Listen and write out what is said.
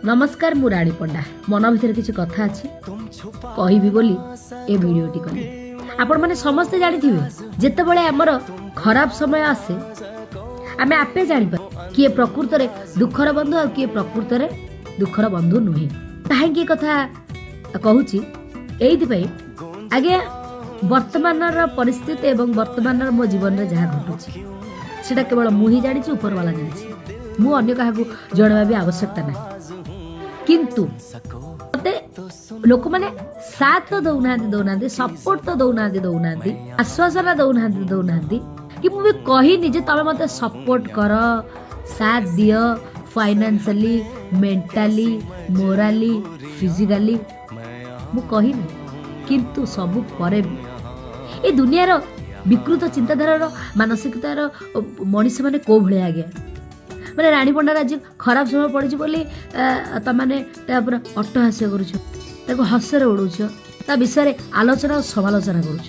ନମସ୍କାର, ମୁଁ ରାଣୀ ପଣ୍ଡା। ମନ ଭିତରେ କିଛି କଥା ଅଛି, କହିବି ବୋଲି ଏ ଭିଡ଼ିଓଟି କଲି। ଆପଣମାନେ ସମସ୍ତେ ଜାଣିଥିବେ, ଯେତେବେଳେ ଆମର ଖରାପ ସମୟ ଆସେ, ଆମେ ଆପେ ଜାଣିପାରୁ କିଏ ପ୍ରକୃତରେ ଦୁଃଖର ବନ୍ଧୁ ଆଉ କିଏ ପ୍ରକୃତରେ ଦୁଃଖର ବନ୍ଧୁ ନୁହେଁ। କାହିଁକି ଏ କଥା କହୁଛି? ଏଇଥିପାଇଁ ଆଜ୍ଞା, ବର୍ତ୍ତମାନର ପରିସ୍ଥିତି ଏବଂ ବର୍ତ୍ତମାନର ମୋ ଜୀବନରେ ଯାହା ଘଟୁଛି, ସେଟା କେବଳ ମୁଁ ହିଁ ଜାଣିଛି, ଉପରବାଲା ଜାଣିଛି। ମୁଁ ଅନ୍ୟ କାହାକୁ ଜଣାଇବା ବି ଆବଶ୍ୟକତା ନାହିଁ। କିନ୍ତୁ ମତେ ଲୋକମାନେ ସାଥ ତ ଦଉନାହାନ୍ତି ଦଉନାହାନ୍ତି, ସପୋର୍ଟ ତ ଦଉନାହାନ୍ତି ଦଉନାହାନ୍ତି, ଆଶ୍ୱାସନା ଦଉନାହାନ୍ତି ଦଉନାହାନ୍ତି କି ମୁଁ ବି କହିନି ଯେ ତମେ ମତେ ସପୋର୍ଟ କର, ସାଥ ଦିଅ, ଫାଇନାନ୍ସିଆଲି, ମେଣ୍ଟାଲି, ମୋରାଲି, ଫିଜିକାଲି। ମୁଁ କହିନି। କିନ୍ତୁ ସବୁ ପରେ ବି ଏ ଦୁନିଆର ବିକୃତ ଚିନ୍ତାଧାରାର, ମାନସିକତାର ମଣିଷମାନେ କୋଉ ଭଳିଆ ଆଜ୍ଞା? ମାନେ ରାଣୀ ପଣ୍ଡାର ଆଜି ଖରାପ ସମୟ ପଡ଼ିଛି ବୋଲି ତମାନେ ତା ଉପରେ ଅଟ୍ଟହାସ୍ୟ କରୁଛ, ତାକୁ ହସରେ ଉଡ଼ଉଛ, ତା ବିଷୟରେ ଆଲୋଚନା ଓ ସମାଲୋଚନା କରୁଛ।